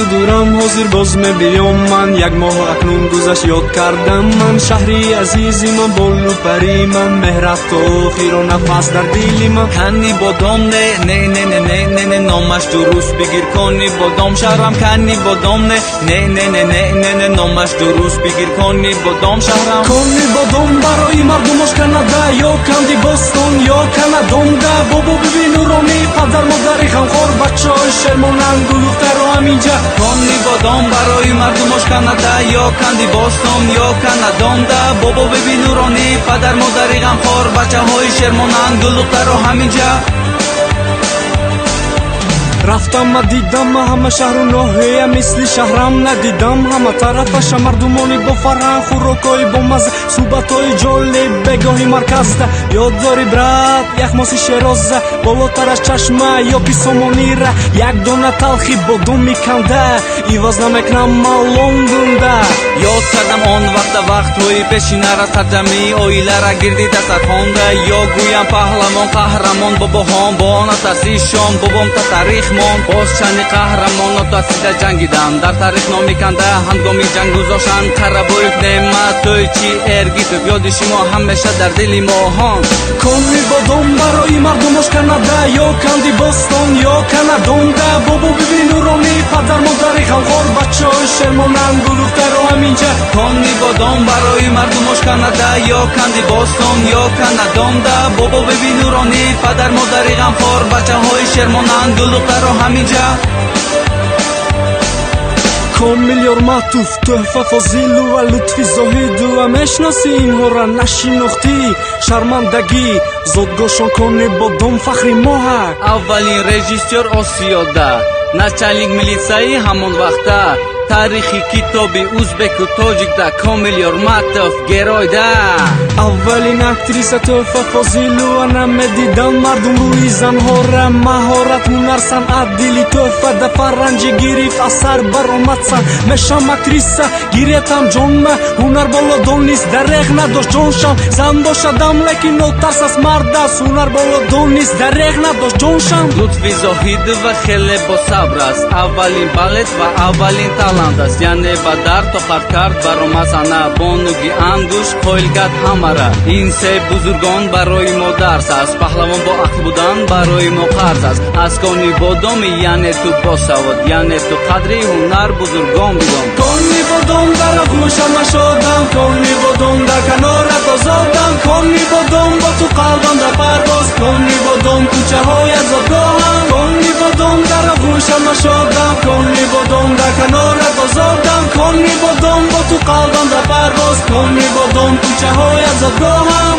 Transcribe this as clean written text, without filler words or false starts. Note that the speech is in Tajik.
Ту дурам, ҳозир боз мебиём ман. Як моҳ акнун гузашт, ёд кардам ман шаҳри азизи ман, болу пари ман, меҳрат то охиро нафас дар дили ман. Кани Бодом, не, не, не, не, не, не, не, номаш дуруст бигир, Кони Бодом шаҳрам. Кани Бодом, не, не, не, не, не, не, не, номаш дуруст бигир, Кони Бодом шаҳрам. Кони Бодом барои мардумош Канада, ё Канди Бостон, ё Канадонда. Бобо, биби нуронӣ, падар модари ғамхор, бачаҳои шермонанд, гулдухтаро ҳаминҷа. Кони Бодом барои мардумош Канада, ё Канди Бостон, ё Канадонда. Бобо, биби нуронӣ, падар модари ғамхор, бачаҳои шермонанд, гулдухтаро ҳаминҷа. Рафтам ма, дидам ма ҳама шаҳру ноҳия, мисли шаҳрам надидам. Ҳама тарафаша мардумони бо фарҳанг, хӯрокҳои бомазза, суҳбатҳои ҷолиб бегоҳи марказда. Ёд дори, брат, яхмоси Шероза, болотар аз чашма ё писомонира? Як дона талхи бодуми канда иваз намекунам ма Лондонда. Ёд кардам он вақта, вақтҳои пешинара, сарҷамъи оилара гирди дастархонда. Ё гӯям паҳлавон, қаҳрамон бобоҳом, бо натарсишон бобом та таърих монд. Боз чанди қаҳрамон нотарсида ҷангидан, дар таърих номи канда ҳангоми ҷанг гузоштанд. Қарабоев, Неъмат, Тӯйчи, Эргитов, ёди шумо ҳамеша дар дили моҳон. Кони Бодом барои мардумош Канада, ё Канди Бостон, ё Канадонда. Бобо, биби нуронӣ, падар модари ғамхор, бачаҳои шермонанд, гулдухтаро ҳаминҷа. Кони Бодом барои мардумош Канада, ё Канди Бостон, ё Канадонда. Бобо, биби нуронӣ, падар модари ғамхор, бачаҳои шермонанд, гулдухтаро ҳаминҷа. Комил Ёрматов, Тӯҳфа Фозилова, Лутфи Зоҳидова, мешиносӣ инҳоро? Нашинохтӣ, шармандагӣ. Зодгоҳшон Кони Бодом, фахри моҳа. Аввалин режиссёр Осиёда, начальник милитсияи ҳамон вақта, таърихи китоби узбеку тоҷикда Комил Ёрматов геройда. Аввалин актриса Тӯҳфа Фозилова, намедидам мардум рӯи занҳора. Маҳорат, ҳунар, санъат дили Тӯҳфа да фаранҷӣ гирифт, асар баромадсан. Мешам актриса, гиретам ҷонма, ҳунар боло донист, дареғ надошт ҷоншам. Зан бошадам, лекин нотарс аст, мард аст, ҳунар боло донист, дареғ надошт ҷоншам. Лутфи Зоҳидова хеле босабр аст, аввалин балет ва аввалин талант аст, яъне ба дар тоқат кард, баромад сана, бо нуги ангуш қоил кард ҳамара. Ин се бузургон барои мо дарс аст, паҳлавон бо ақл будан барои мо қарз аст. Аз Кони Бодоми, яъне ту босавод, яъне ту қадри ҳунар бузургон бидон. Кони Бодом дар оғӯшам нашодам, Кони Бодом дар канорат озодам, Кони Бодом бо ту қалбам дар парвоз, Кони Бодом кӯчаҳоят зодгоҳам. Кони Бодом дар оғӯшам нашодам, Кони Бодом дар канорат озодам, Кони Бодом бо ту қалбам дар парвоз, Кони Бодом кӯчаҳоят зодгоҳам.